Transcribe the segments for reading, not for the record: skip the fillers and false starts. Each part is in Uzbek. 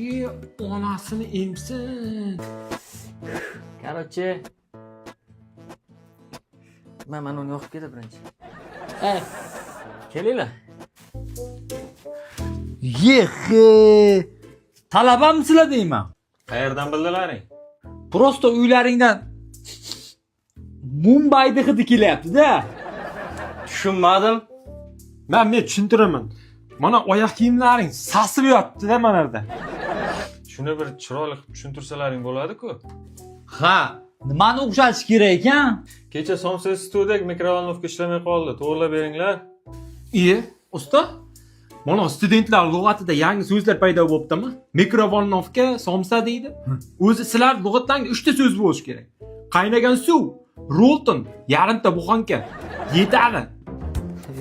I onasini emsin. Короче, man uni yoqib ketdi birinchi. Ey, kelinglar. Yexi. Talabamisizlar deyman. Qayerdan bildilaring? Просто uylaringdan Mumbayni hidi kelyapti-da. Tushunmadim. Men tushuntiraman. Mana oyoq kiyimlaring sasib yotibdi-da mana yerda. Shuni bir chiroyli qilib tushuntirsalaring bo'ladi-ku. Ha, nimani o'xshatish kerak ekan? Kecha somsa isituvdik, микроволновка ishlamay qoldi. To'g'rilab beringlar. Iye, usta. Mana studentlar lug'atida yangi so'zlar paydo bo'libdimi? Микроволновка, somsa deydi. O'zi sizlar lug'atlarga 3 ta so'z bo'lishi kerak. Qaynagan suv, Rolton, yarimta буханка. Yetadi.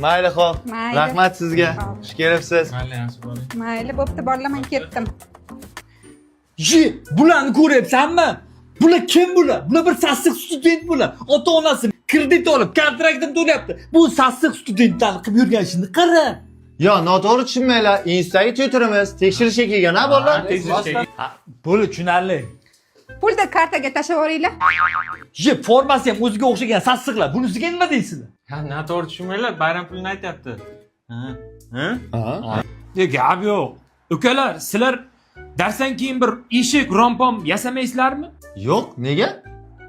Mayli, xo'p. Mayli. Rahmat sizga. Xo'p. Xush kelibsiz. Mayli, yaxshi bo'ling. Mayli, bo'pti bolalar, man ketdim. Ji, bularni ko'ryapsanmi? Bular kim bular? Bular bir sassiq student bular. Ota-onasi kredit olib, kontraktini to'layapti. Bu sassiq studentlarni qilib yurgan ishini qara. Yo, noto'g'ri tushunmanglar. Institutdagi tyutorimiz tekshirishga kelgan, ha bolalar? Tekshirishga. Ha, bo'ldi, tushunarli. Pulni kartaga tashlab yuboringlar. Ji, formasi ham o'ziga o'xshagan sassiqlar. Bunisiga nima deysizlar? Ha, noto'g'ri tushunmanglar, bayram pulini aytyapti. Ha? Ha? Ha. E, gap yo'q. Ukalar, sizlar darsdan keyin bir eshik rompom yasamaysizlarmi? Yo'q, nega?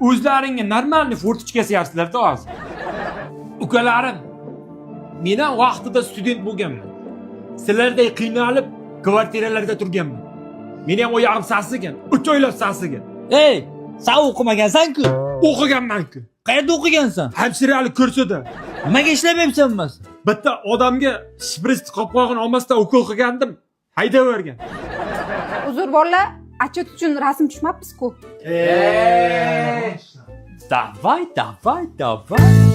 O'zlaringga нормальный форточка yasayapsizlar-da hozir. Ukalarim, men ham vaqtida student bo'lganman. Sizlarday qiynalib kvartiralarda turganman. Meni ham oyog'im sasigan, 3 oylab sasigan. Ey, sen o'qimagansan-ku. O'qiganman-ku. Qayerda o'qigansan? Hamshiralik kursida. Nimaga ishlamayapsan bo'lmasa? Bitta odamga shpris qopqog'ini olmasdan ukol qilgandim, haydavergan. Uzr bolalar, отчет uchun rasm tushmabmiz-ku. Давай, давай, давай.